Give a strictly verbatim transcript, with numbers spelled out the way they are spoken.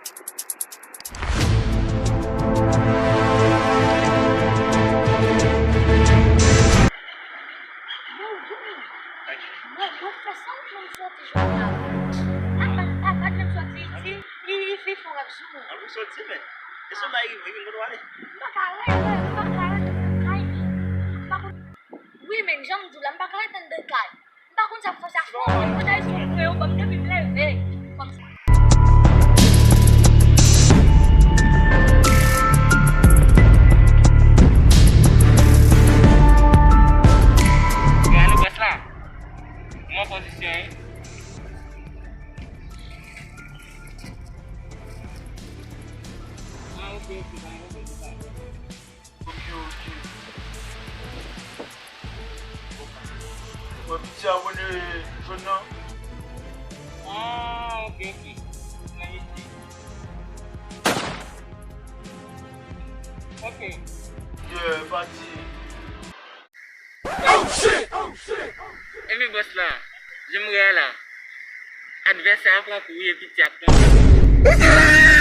Yo, Jimmy, mwen, mwen fè sa ou menm soti jodi a. Apa, apa menm soti, di, li, li fi fò w ap sou mwen. An pou soti, men. E sou la, li, li, kote w ale? M pa ka rete, m pa ka rete nan kay. M pa konn, wi, men, jan m di w la, m pa ka rete anndan kay. M pa konn sa pou fè sa fò, mwen, mwen, mwen, mwen, mwen, ban m depi m leve. Kòmsi. Gade bòs la. Mwen pozisyon, wi. Ah, ok, ok, pa gen pwoblèm, pa gen pwoblèm. Ok, ok. Mwen piti abone jòn nan. Ah, ok, ok. Mwen isi. Ok. Yeah, pati. Epi bòs la, jan m wè a la, advèsè a pran kou wi epi ti ap tonbe.